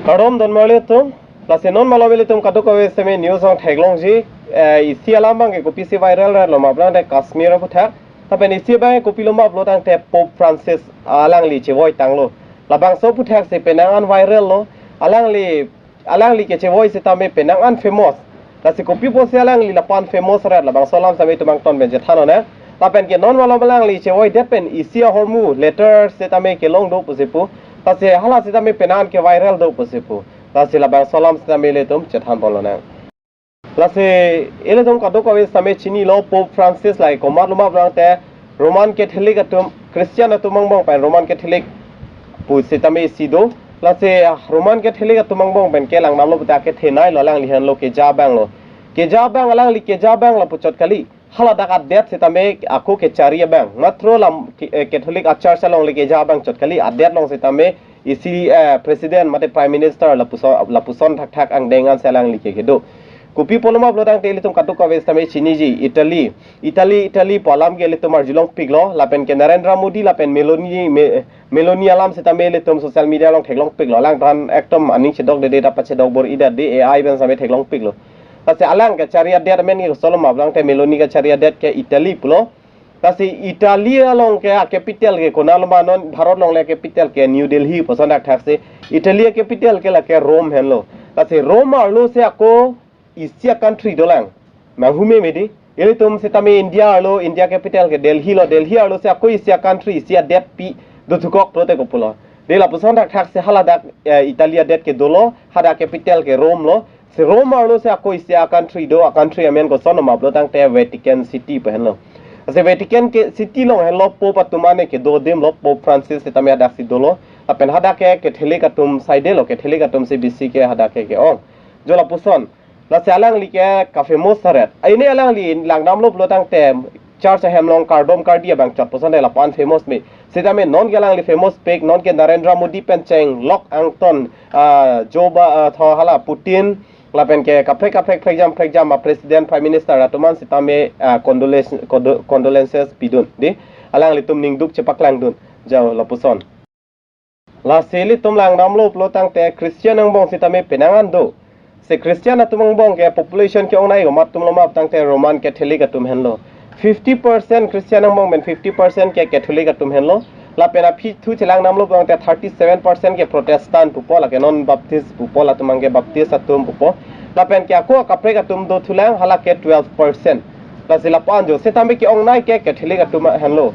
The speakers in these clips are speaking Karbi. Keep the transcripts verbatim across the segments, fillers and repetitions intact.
Kardom don marli atum, lasi non malom ilitum kadokave sitame news along theklongji, eh, isi alam abang ke kopisi viral rat lo ma pulo tangte Kashmir aphuthak, lapen isi abang kopilo ma pulo tangte Pope Francis alangli chevoi tanglo. Labangso aphuthak si penang an viral lo, alangli, alangli kechevoi sitame penang an famous. Lasi kopi apotsi alangli lapu-an famous rat, labangso alam sitame itum angton pen chethan nang. Lapen ke non malom alangli chevoidet pen isi ahormu letter sitame kelong do pusi pu. Lasi hala sitame penang an ke viral do pusi pu. Lasi labangso alam sitame ilitum chethan pon lonang. Lasi ilitum kadokave sitame chinilo Pope Francis lahei komat lo ma pulo tangte Roman Catholic atum, Christian atum angbong pen Roman Catholic pu sitame isi do. Lasi Roman Catholic atum angbong pen ke langdamlo puta kethenei lo, alangli henlo keja abang lo. Keja abang, alangli keja abang lapu chot kali. Haladak adet sitame ako kechari abang. Matro lam ke-, eh, Catholic a-church along le keja abang chot kali. Adet along sitame isi, eh, president mate prime minister lapuson, lapuson thakthak angdeng an si alangli ke kedo. Kopi apotlo ma pulo tangte ilitum kadokave sitame chiniji Italy. Italy, Italy pu alam ke ilitum arjulongpiklo, lapen ke Narendra Modi lapen Meloni, Me-, Meloni alam sitame ilitum social media along theklongpiklo. Alangphan ekdom aning chedokdede ta pachedok bor-idet de, A I pen sitame theklongpiklo. Lasi alang kechari adet amen ke kosonlo ma pulo tangte Meloni kechari adet ke Italy pulo. Lasi Italy along ke a-capital ke konatlo ma, non Bharat along le capital ke New Delhi puson thakthak si. Italy a-capital ke lake Rome henlo. Lasi Rome arlo si ako isi a-country dolang. Nanghume medi. Ilitum sitame India arlo, India capital ke Delhi lo, Delhi arlo si ako isi a-country, isi adet pi dothukok pulote kopulo. De lapuson thakthak si haladak, eh, Italy adet ke dolo, hadak capital ke Rome lo. Si Rome arlo si ako isi a-country do, a-country amen kosonlo ma pulo tangte Vatican City pu henlo. Si Vatican ke City along henlo Pope atum ane kedo adim lo, Pope Francis sitame hadak si dolo. Lapen hadak ke Catholic atum side lo, Catholic atum si bisi ke hadak ke ke-ong. Jo lapuson. Lasi alangli ke ka-famous saret. Aini alangli langdamlo pulo tangte church ahem along kardom kardi abang chot puson de lapu-an famous me. Sitame non ke alangli famous pik, non ke Narendra Modi pen chenglok angton, ah, Joe Bi-, ah, tho hala Putin, lapen ke kaprek kaprek prekjam prekjam a-president, prime minister atum an sitame, ah, condolence, condo-, condolences pidun. De, alanglitum ningduk chepaklangdun. Jo lapuson. Lasi ilitum langdamlo pulo tangte Christian angbong sitame penang an do. Si Christian atum angbong ke population ke-ongnei komat atumlo ma pulo tangte Roman Catholic atum henlo. Fifty percent Christian angbong pen fifty percent ke Catholic atum henlo. Lapen aphi thu chelangdamlo pulo tangte thirty seven percent ke Protestant pupo, lake non Baptist pupo, latum abang ke Baptist atum pupo. Lapen ke ako kaprek atum dothulang, hala ke twelve percent. Lasi lapu-an jo, sitame ke-ongnei ke Catholic atum henlo.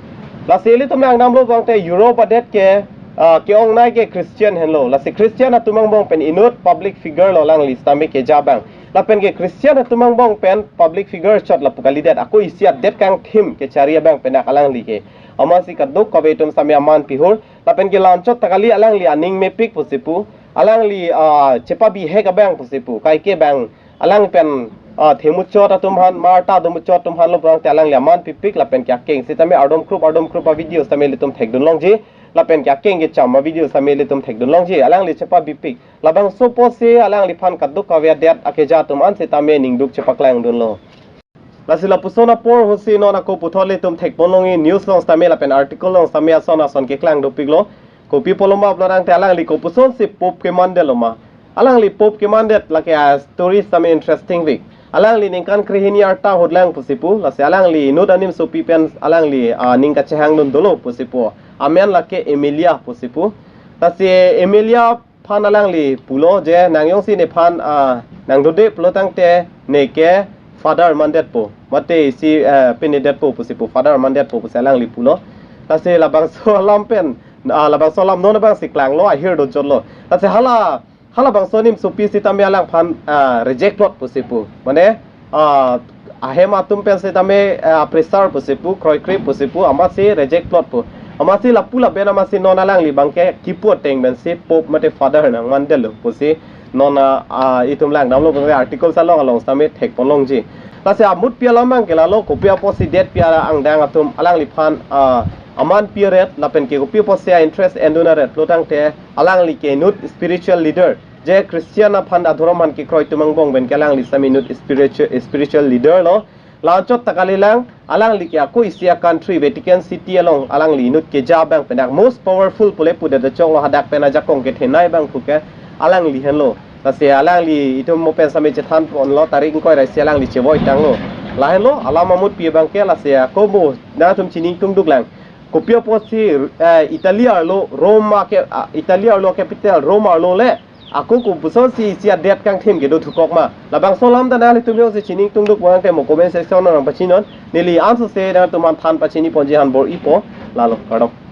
Lasi ilitum langdamlo pulo tangte Europe adet ke, ah, ke-ongnei ke Christian henlo. Lasi Christian atum angbong pen inut public figure lo alangli sitame keja abang. Lapen ke Christian atum angbong pen public figure chot lapu kalidet. Ako isi adet kangthim kechari abang pen dak alangli ke. Amatsi kadokave atum sitame aman pihur. Lapen ke la-anchot ta kali, alangli aning mepik pusi pu. Alangli, ah, chepabihek abang pusi pu. Kaike abang alang pen, ah, themuchot atum aphan, marta domuchot atum aphan lo pulo tangte alangli aman pipik, lapen ke akeng sitame ardom krup ardom krup a-video sitame ilitum thekdun longji, lapen ke akeng kecham a-video sitame ilitum thekdun longji, alangli chepabipik. Labangso apotsi alangliphan kadokave adet akeja atum an sitame ningduk chepaklangdunlo. Lasi lapuson apor ahutsi non ako puthot ilitum thekpon longji, news along sitame lapen article along sitame ason ason keklang dopiklo. Kopi apotlo ma pulo tangte alangli kopusonsi Pope kemandetlo ma. Alangli Pope kemandet lake a-story sitame interesting pik. Alangli ningkan krehini arta ahut lang pusi pu, lasi alangli inut animsopi pen alangli, ah, ning kachehangdun dolo pusi pu. Amen lake Emilia pusi pu. Lasi Emilia aphan alangli pulo je nang jongsi nephan, ah, nangdode pulo tangte neke Father mandetpo. Mate isi, eh, pinedetpo pusi pu, Father mandetpo pusi alangli pulo. Lasi labangso alam pen, ah, labangso alam non abangsi klanglo, ahir dojotlo. Lasi hala, halabangso animsopi sitame alangphan, ah, reject plot pusi pu. Mane, ah, ahem atum pen sitame, ah, pressure pusi pu, kroikre pusi pu, amatsi reject plot pu. Amatsi lapu lapen amatsi non alangli abang ke kipu ateng pensi Pope mate Father nangmandetlo pusi non, ah, ah, itum langdamlo pusi article along along sitame thekpon longji. Lasi amutpi alam abang ke lalo, kopi apotsi detpi a-angdeng atum alangliphan, ah, aman piret lapen ke kopi apotsi a-interest endun aret pulo tangte alangli ke inut spiritual leader. Je Christian aphan adhorom aphan kekroi atum angbong pen ke alangli sitame inut spiritual, spiritual leader lo. La-anchot ta kali lang, alangli ke ako isi a-country Vatican City along alangli inut keja abang pen dak most powerful pule pudet choklo, hadak pen ajakong kethenei abang puke. alangli henlo. Lasi alangli itum mo pen sami chethan ponlo, tarik ingkoi ra isi alangli chevoi tanglo. Lahenlo, alam amutpi abangke lasi ako mo nangtum chini ingtungduk lang. Kopi apotsi, eh, Italy arlo, Roma ke, ah, Italy arlo capital Roma arlo le ako kopusonsi isi adet kangthim kedo thukok ma. Labangso alam ta nanglitum jongsi chini ingtungduk abangke mo comment section nang pachinon. Neli ansose nangtum aphan than pachini ponji han bor-ipo. Lalo, kardom.